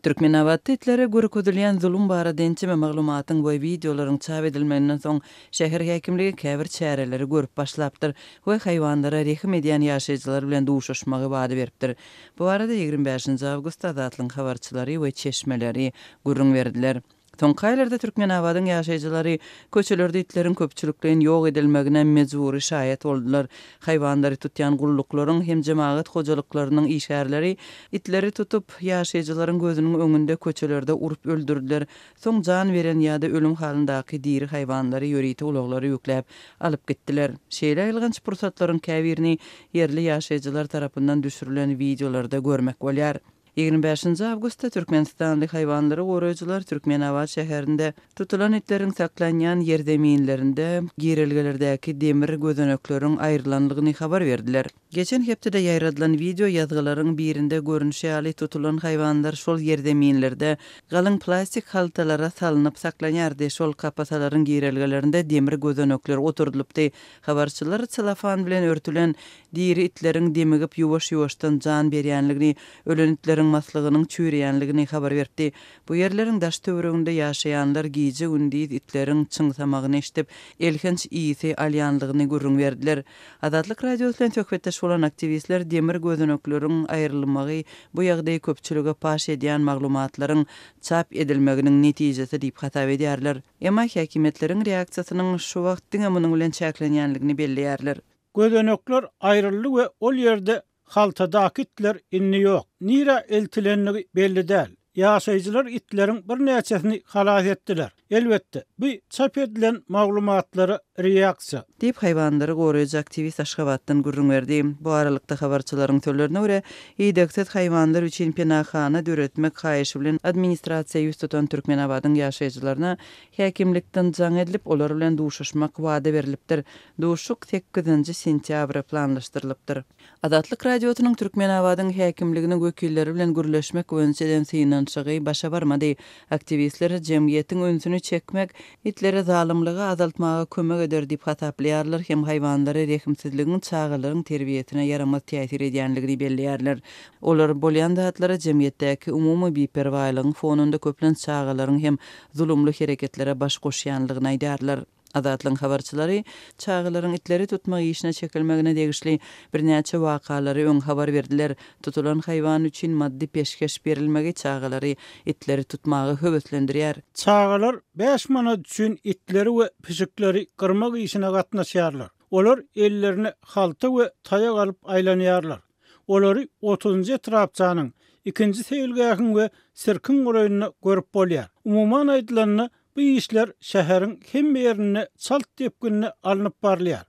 Türkmenabatda itlere görkezilýän zulum barada ençeme maglumatyň we wideolaryň çap edilmeginden soň, şäher häkimligi käbir çäreleri görüp başlapdyr we haýwanlara rehim edýän ýaşaýjylar bilen duşuşmagy wada beripdir. Bu barada 25-nji awgustda Azatlygyň habarçylary we çeşmeleri gürrüň berdiler. Soňky aýlarda Türkmenabadyň ýaşaýjylary köçelerde itleriň köpçülikleýin ýok edilmegine mejbury şaýat boldular. Haýwanlary tutýan gulluklaryň hem jemagat hojalyklarynyň işgärleri itleri tutup, ýaşaýjylaryň gözüniň öňünde köçelerde urup öldürdiler. Soň jan beren ýa-da ölüm halyndaky diri haýwanlary ýörite ulaglara ýükläp, alyp gitdiler. Şeýle aýylganç pursatlaryň käbirini ýerli ýaşaýjylar tarapyndan düşürilen wideolarda görmek bolýar. 25-nji awgustda türkmenistanly haýwanlary goraýjylar Türkmenabat şäherinde tutulan itleriň saklanýan ýerzeminlerinde girelgelerdäki demir gözenekleriň aýrylanlygyny habar berdiler. Geçen hepdede ýaýradylan wideo ýazgylaryň birinde görnüşi ýaly, tutulan haýwanlar şol ýerzeminlerde galyň plastik haltalara salnyp saklanýardy, şol kapasalaryň girelgelerinde demir gözenekler oturdylypdy. Habarçylar selofan bilen örtülen Diri itleriň demigip ýuwaş-ýuwaşdan jan berýänligini, ölen itleriň maslygynyň çüýreýänligini habar beripdi. Bu ýerleriň daş-töwereginde ýaşaýanlar gije-gündiz itleriň çyňsamagyny eşidip, elhenç ysy alýanlygyny gürrüň berdiler. Azatlyk Radiosy bilen söhbetdeş bolan aktiwistler demir gözenekleriň aýrylmagy bu ýagdaýy köpçülige paş edýän maglumatlaryň çap edilmeginiň netijesi diýip hasap edýärler. Emma häkimiýetleriň reaksiýasynyň şu wagt diňe munuň bilen çäklenýänligini belleýärler. Gözenekler aýryldy we ol ýerde haltadaky itler indi ýok. Nirä eltilendigi belli däl. Ýaşaýjylar itleriň birnäçesini halas etdiler. Elbetde, bu çap edilen maglumatlara reaksiýa. Diýip, haýwanlary goraýjy aktiwist Aşgabatdan gürrüň berdi. Bu aralykda, habarçylaryň sözlerine görä, idegsiz haýwanlar üçin penahana döretmek haýyşy bilen administrasiýa ýüz tutan Türkmenabadyň ýaşaýjylaryna häkimlikden jaň edilip, olar bilen duşuşmak wada berlipdir. Duşuşyk sekizinji sentýabra planlaşdyrylypdyr. Azatlyk Radiosynyň Türkmenabadyň häkimliginiň wekilleri bilen gürleşmek boýunça eden synanyşygy başa barmady. Aktiwistler jemgyýetiň ünsüni çekmek itlere zalymlygy azaltmaga kömek eder diýip hasaplaýarlar hem haýwanlara rehimsizligiň çagalaryň terbiýesine ýaramaz täsir edýänligini belleýärler. Olar bolýan zatlara jemgyýetdäki umumy biperwaýlygyň fonunda köplenç çagalaryň hem zulumly hereketlere baş goşýanlygyny aýdýarlar. Azatlygyň habarçylary çagalaryň itleri tutmak işine çekilmegine degişli birnäçe wakalary öň habar berdiler. Tutulan haýwan üçin maddy peşgeş berilmegi çagalary itleri tutmaga höweslendirýär. Çagalar bäş manat üçin itleri we pişikleri gyrmak işine gatnaşýarlar. Olar ellerine halta we taýak alyp aýlanýarlar. Olary otuzynjy etrapçanyň, ikinji seýilgähiň we sirkiň golaýynda görüp bolýar. Umuman aýdylanda, Bu işler şäheriň hemme ýerinde çalt depginde alnyp barylýar.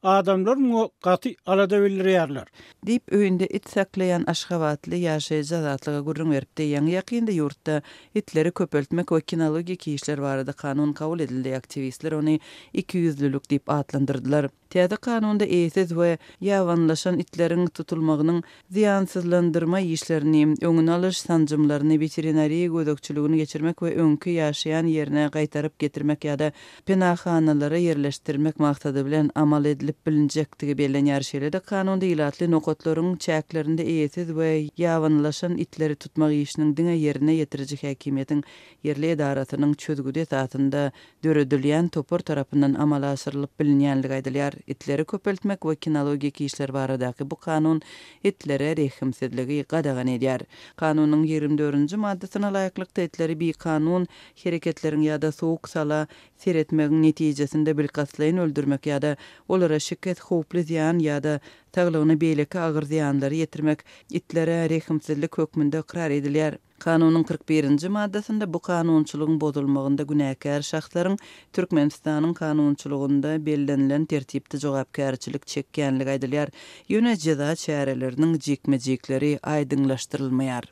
Adamlar muňa gaty alada bildirýärler. Diýip, öýünde it saklaýan aşgabatly ýaşaýjy Azatlyga gürrüň beripdi. Ýaňy-ýakynda ýurtda itleri köpeltmek we kinologik işler barada kanun kabul edildi, aktiwistler ony ikiýüzlülik diýip atlandyrdylar. Täze kanunda eýesiz we ýabanylaşan itleriň tutulmagynyň zyýansyzlandyrma işlerini, öňüni alyş sanjymlaryny, weterinariýa gözegçiligini geçirmek we öňki ýaşaýan ýerine gaýtaryp getirmek ýa-da penahanalara ýerleşdirmek maksady bilen amal edilip bilinjekdigi bellenýär. Şeýle-de kanunda ilatly nokatlaryň çäklerinde eýesiz we ýabanylaşan itleri tutmak işiniň diňe ýerine ýetiriji häkimiýetiň ýerli edarasynyň çözgüdi esasynda döredilýän topar tarapyndan amala aşyrylyp bilinýänligi aýdylýar. Itleri köpeltmek we kinologik işler baradaky bu kanun itlere rehimsizligi gadagan edýär. Kanunyň 24-nji maddasyna laýyklykda itleri bikanun hereketleriň ýa-da sowuk-sala seretmegiň netijesinde bilkastlaýyn öldürmek ýa-da olara şikes, howply zyýan ýa-da saglygyna beýleki agyr zyýanlary ýetirmek itlere rehimsizlik hökmünde ykrar edilýär. Kanunyň 41-nji maddasynda bu kanunçylygyň bozulmagynda günäkär şahslaryň Türkmenistanyň kanunçylygynda bellenilen tertipde jogapkärçilik çekýänligi aýdylýar. Ýöne jeza çäreleriniň jikme-jikleri aýdyňlaşdyrylmaýar.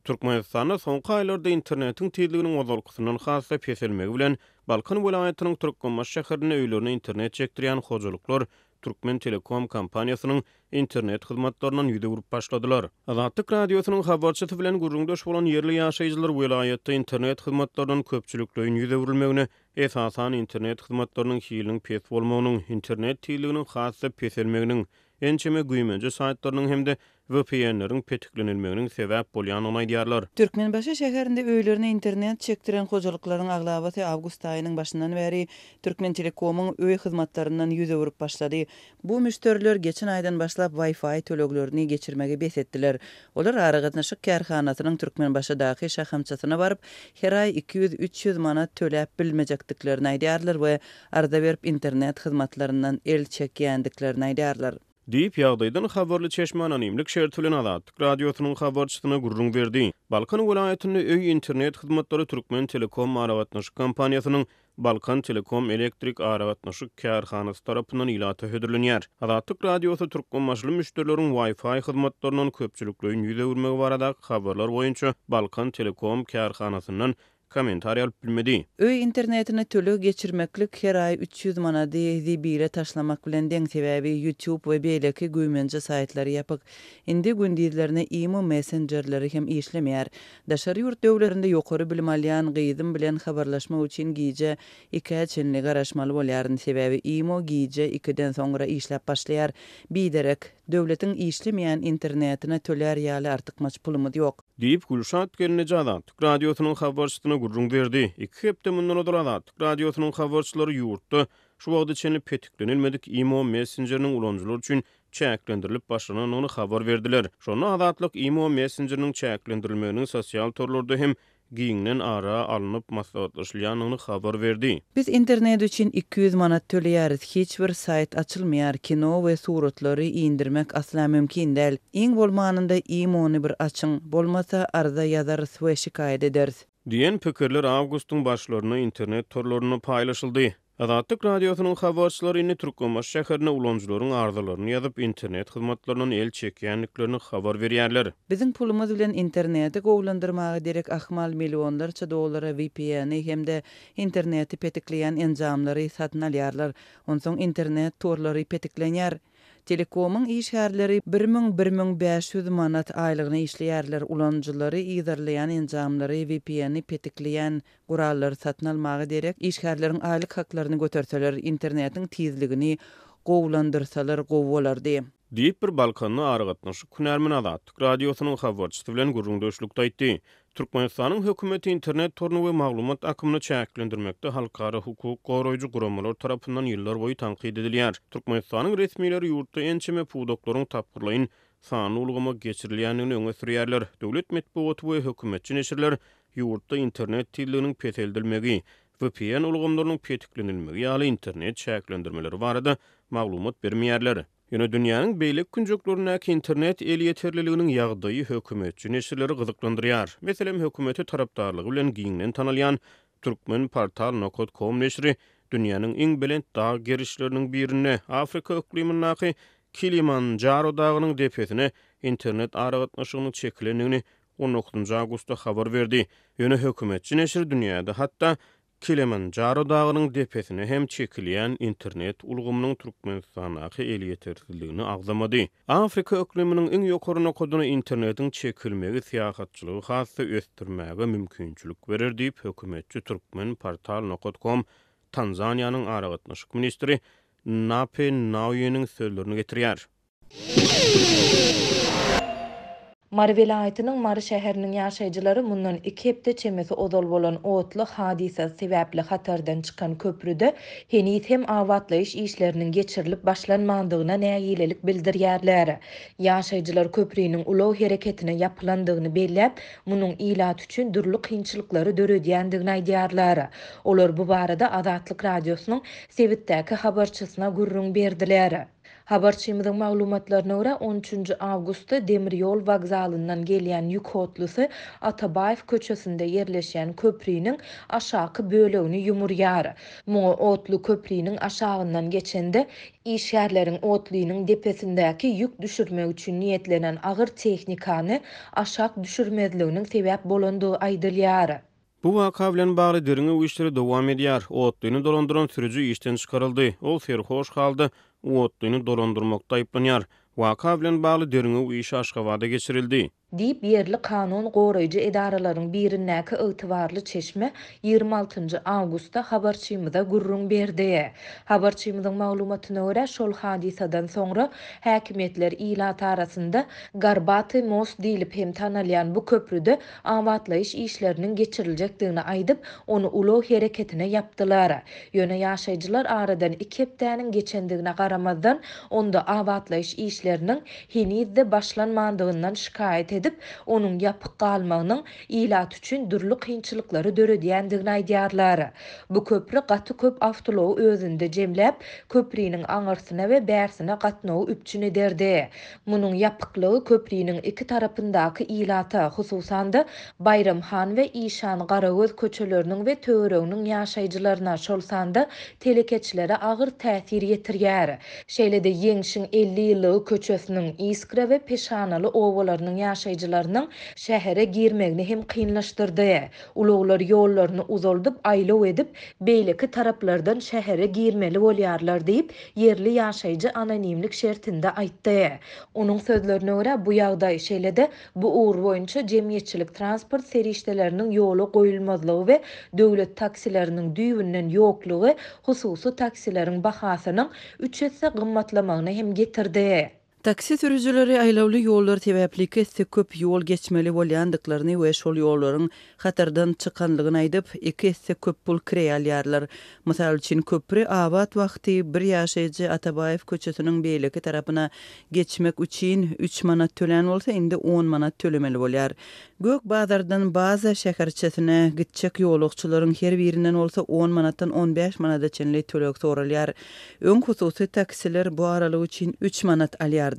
Türkmenistanda soňky aýlarda internetiň tizliginiň ozalkysyndan has-da peselmegi bilen, Balkan welaýatynyň Türkmenbaşy şäherinde öýlerine internet çekdirýän hojalyklar Türkmentelekom kompaniýasynyň internet hyzmatlaryndan ýüz öwrüp başladylar. Azatlyk Radiosynyň habarçysy bilen gürrüňdeş bolan ýerli ýaşaýjylar welaýatda internet hyzmatlaryndan köpçülikleýin ýüz öwrülmegine, esasan, internet hyzmatlarynyň hiliniň pes bolmagynyň, internet tizliginiň has-da peselmeginiň, ençeme güýmenje saýtlarynyň hem-de VPN-leriň petiklenilmeginiň sebäp bolýandygyny aýdýarlar. Türkmenbaşy şäherinde öýlerine internet çekdiren hojalyklaryň aglabasy awgust aýynyň başyndan bäri Türkmentelekomyň öý hyzmatlaryndan ýüz öwrüp başlady. Bu müşderiler geçen aýdan başlap Wi-Fi töleglerini geçirmegi bes etdiler. Olar aragatnaşyk kärhanasynyň Türkmenbaşydaky şahamçasyna baryp, her aý 200-300 manat töläp bilmejekdiklerini aýdýarlar we arza berip internet hyzmatlaryndan el çekýändiklerini aýdýarlar. Diýip, ýagdaýdan habarly çeşme anonimlik şerti bilen Azatlyk Radiosynyň habarçysyna gürrüň berdi. Balkan welaýatynda öý internet hyzmatlary Türkmen Telekom aragatnaşyk kompaniýasynyň Balkan Telekom elektrik aragatnaşyk kärhanasy tarapyndan ilata hödürlenýär. Azatlyk Radiosy türkmenbaşyly müşderileriň Wi-Fi hyzmatlaryndan köpçülikleýin ýüz öwürmegi baradaky habarlar boýunça Balkan Telekom kärhanasyndan kommentariý alyp bilmedi. Öý internetine töleg geçirmeklik her aý 300 manady zibile taşlamak bilen deň, sebäbi YouTube we beýleki güýmenje saýtlary ýapyk. Indi gündizlerine imo messenjerleri hem işlemeýär. Daşary ýurt döwlerinde ýokary bilim alýan gyzym bilen habarlaşmak üçin gije ikä çenli garaşmaly bolýaryn, sebäbi imo gije ikiden soňra işläp başlaýar. Biderek, döwletiň işlemeýän internetine tölär ýaly artykmaç pulumyz ýok. Diýip, Gülşat gelneje Azatlyk Radiosynyň habarçysyna gürrüň berdi. Iki hepde mundan ozal Azatlyk Radiosynyň habarçylary ýurtda şu wagta çenli petiklenilmedik imo messenjeriniň ulanyjylar üçin çäklendirilip başlanandygyny habar berdiler. Şonda Azatlyk imo messenjeriniň çäklendirilmeginiň sosial torlarda hem giňden ara alnyp maslahatlaşylýandygyny habar berdi. Biz internet üçin 200 manat töleýäris, hiç bir saýt açylmaýar, kino we suratlary indirmek asla mümkin däl. Iň bolmanynda imo-ny bir açyň, bolmasa arza ýazarys we şikaýat ederis. Diýen pikirler awgustyň başlarynda internet torlarynda paýlaşyldy. Azatlyk Radiosynyň habarçylary indi Türkmenbaşy şäherinde ulanyjylaryň arzalaryny ýazyp, internet hyzmatlaryndan el çekýändiklerini habar berýärler. Biziň pulumyz bilen interneti gowulandyrmaga derek ahmal millionlarça dollara VPN-i hem-de interneti petikleýän enjamlary satyn alýarlar. Onsoň internet torlary petiklenýär. Telekomyň işgärleri bir müň, 1500 manat aýlygyna işleýärler. Ulanyjylary yzarlaýan enjamlary, VPN-i petikleýän gurallary satyn almaga derek, işgärleriň aýlyk haklaryny göterseler, internetiň tizligini gowulandyrsalar gowy bolardy. Diýip, bir balkanly aragatnaşyk hünärmeni Azatlyk Radiosynyň habarçysy bilen gürrüňdeşlikde aýtdy. Türkmenistanyň hökümeti internet toruny we maglumat akymyny çäklendirmekde halkara hukuk goraýjy guramalar tarapyndan ýyllarboýy tankyt edilýär. Türkmenistanyň resmileri ýurtda ençeme pudaklaryň tapgyrlaýyn sanly ulgama geçirilýändigini öňe sürýärler. Döwlet metbugaty we hökümetçi neşirler ýurtda internet tizliginiň peseldilmegi, VPN ulgamlarynyň petiklenilmegi ýaly internet çäklendirmeleri barada maglumat bermeýärler. Ýöne dünýäniň beýleki künjeklerindäki internet elýeterliliginiň ýagdaýy hökümetçi neşirleri gyzyklandyrýar. Meselem, hökümete tarapdarlygy bilen giňden tanalýan Turkmenportal nokat kom neşiri dünýäniň iň belent dag gerişleriniň birinde, Afrika yklymyndaky Kilimanjaro dagynyň depesine internet aragatnaşygynyň çekilendigini on dokuzynjy awgustda habar berdi. Ýöne hökümetçi neşir dünýäde hatda Kilimanjaro dagynyň depesine hem çekilýän internet ulgamynyň Türkmenistandaky elýetersizligini agzamady. Afrika yklymynyň iň ýokary nokadyna internetiň çekilmegi syýahatçylygy has-da ösdürmäge mümkinçilik berer diýip, hökümetçi Turkmenportal nokat kom Tanzaniýanyň aragatnaşyk ministri Nape Nauýeniň sözlerini getirýär. Mary welaýatynyň Mary şäheriniň ýaşaýjylary mundan iki hepde çemesi ozal bolan otly hadysasy sebäpli hatardan çykan köprüde heniz hem abatlaýyş işleriniň geçirilip başlanmandygyna nägilelik bildirýärler. Ýaşaýjylar köpriniň ulag hereketine ýapylandygyny belläp, munuň ilat üçin dürli kynçylyklary döredýändigini aýdýarlar. Olar bu barada Azatlyk Radiosynyň sebitdäki habarçysyna gürrüň berdiler. Habarçymyzyň maglumatlaryna görä, on üçünji awgustda demir ýol wokzalyndan gelýän ýük otlusy Atabaýew köçesinde ýerleşýän köpriniň aşaky bölegini ýumurýar. Muňa otly köpriniň aşagyndan geçende, işgärleriň otlynyň depesindäki ýük düşürmek üçin niýetlenen agyr tehnikany aşak düşürmezliginiň sebäp bolandygy aýdylýar. Bu waka bilen bagly derňew işleri dowam edýär. Otlyny dolandyran sürüji işden çykaryldy. Ol serhoş halda otlyny dolandyrmakda aýyplanýar. Waka bilen bagly derňew işi Aşgabada geçirildi. Diýip, ýerli kanun goraýjy edaralaryň birindäki ygtybarly çeşme 26 njy awgustda habarçymyza gürrüň berdi. Habarçymyzyň maglumatyna görä, şol hadysadan soňra häkimiýetler ilat arasynda Garbaty most diýlip hem tanalýan bu köprüde abatlaýyş işleriniň geçiriljekdigini aýdyp, ony ulag hereketine ýapdylar. Ýöne ýaşaýjylar aradan iki hepdäniň geçendigine garamazdan, onda abatlaýyş işleriniň heniz-de başlanmandygyndan şikaýat edip, onuň ýapyk galmagynyň ilat üçin dürli kynçylyklary döredýändigini aýdýarlar. Bu köpri gaty köp awtoulagy özünde jemläp, köpriniň aňyrsyna we bärsine gatnawy üpjün ederdi. Munuň ýapyklygy köpriniň iki tarapyndaky ilata, hususan-da, Baýram han we Işan Garagöz köçeleriniň we töwereginiň ýaşaýjylaryna, şol sanda telekeçilere agyr täsir ýetirýär. Şeýle-de Ýeňşiň 50 ýyllygy köçesiniň, Iskra we Peşanaly obalarynyň ýaşaýjylarynyň şähere girmegini hem kynlaşdyrdy. Ulaglar ýollaryny uzaldyp, aýlaw edip, beýleki taraplardan şähere girmeli bolýarlar diýip, ýerli ýaşaýjy anonimlik şertinde aýtdy. Onuň sözlerine görä, bu ýagdaý, şeýle-de, Bu ugur boýunça jemgyýetçilik transport serişdeleriniň ýola goýulmazlygy we döwlet taksileriniň düýbünden ýoklugy hususy taksileriň bahasynyň üç esse gymmatlamagyna hem getirdi. Taksi sürüjileri aýlawly ýollar sebäpli iki esse köp ýol geçmeli bolýandyklaryny we şol ýollaryň hatardan çykanlygyny aýdyp, iki esse köp pul kireý alýarlar. Mysal üçin, köpri abat wagty bir ýaşaýjy Atabaýew köçesiniň beýleki tarapyna geçmek üçin üç manat tölän bolsa, indi on manat tölemeli bolýar. Gök bazardan Baza şäherçesine gitjek ýolagçylaryň her birinden bolsa on manatdan 15 manada çenli töleg soralýar. Öň hususy taksiler bu aralyk üçin üç manat alýardylar.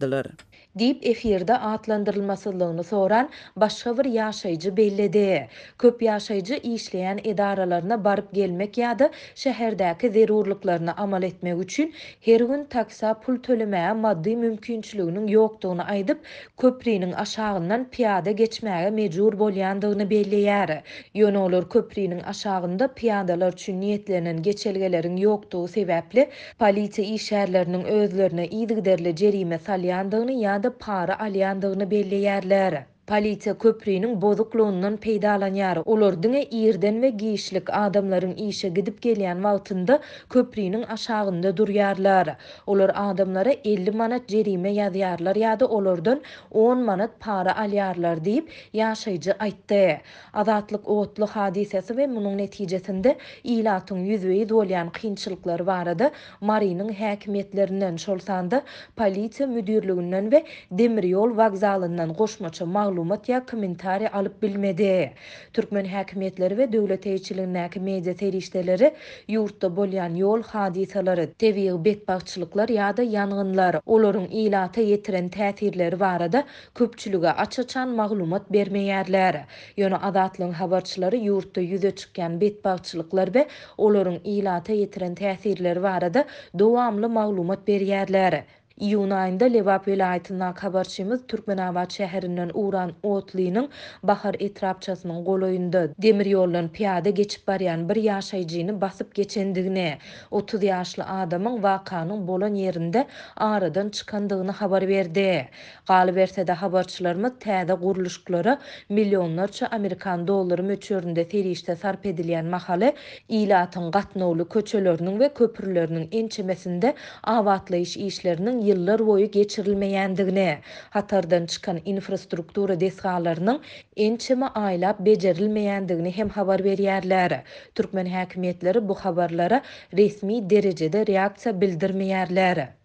Diýip, efirde atlandyrylmasyzlygyny soran başga bir ýaşaýjy belledi. Köp ýaşaýjy işleýän edaralaryna baryp-gelmek ýa-da şäherdäki zerurlyklaryny amal etmek üçin her gün taksä pul tölemäge maddy mümkinçiliginiň ýokdugyny aýdyp, köpriniň aşagyndan pyýada geçmäge mejbur bolýandygyny belleýär. Ýöne olar köpriniň aşagynda pyýadalar üçin niýetlenen geçelgeleriň ýokdugy sebäpli, Polisiýa işgärleriniň özlerine yzygiderli jerime salýandygyny ýa-da para alýandygyny belleýärler. Polisiýa köpriniň bozuklygyndan peýdalanýar. Olar diňe irden we giçlik, adamlaryň işe gidip-gelýän wagtynda köpriniň aşagynda durýarlar. Olar adamlara 50 manat jerime ýazýarlar ýa-da olardan on manat para alýarlar diýip, ýaşaýjy aýtdy. Azatlyk otly hadysasy we munuň netijesinde ilatyň ýüzbe-ýüz bolýan kynçylyklary barada Marynyň häkimiýetlerinden, şol sanda polisiýa müdirliginden we demir ýol wokzalyndan goşmaça maglumat ýa kommentariý alyp bilmedi. Türkmen häkimiýetleri we döwlet eýeçiligindäki media serişdeleri ýurtda bolýan ýol hadysalary, tebigy betbagtçylyklar ýa-da ýangynlar, olaryň ilata ýetiren täsirleri barada köpçülige aç-açan maglumat bermeýärler. Ýöne Azatlygyň habarçylary ýurtda ýüze çykýan betbagtçylyklar we olaryň ilata ýetiren täsirleri barada dowamly maglumat berýärler. Iýun aýynda Lebap welaýatyndaky habarçymyz Türkmenabat şäherinden ugran otlynyň Bahar etrapçasynyň golaýynda, demir ýoldan pyýada geçip barýan bir ýaşaýjyny basyp geçendigini, 30 ýaşly adamyň wakanyň bolan ýerinde aradan çykandygyny habar berdi. Galyberse-de, habarçylarymyz täze gurluşyklara millionlarça amerikan dollary möçberinde serişde sarp edilýän mahaly, ilatyň gatnawly köçeleriniň we köprüleriniň ençemesinde abatlaýyş işleriniň ýyllarboýy geçirilmeýändigini, hatardan çykan infrastruktura desgalarynyň ençeme aýlap bejerilmeýändigini hem habar berýärler. Türkmen häkimiýetleri bu habarlara resmi derejede reaksiýa bildirmeýärler.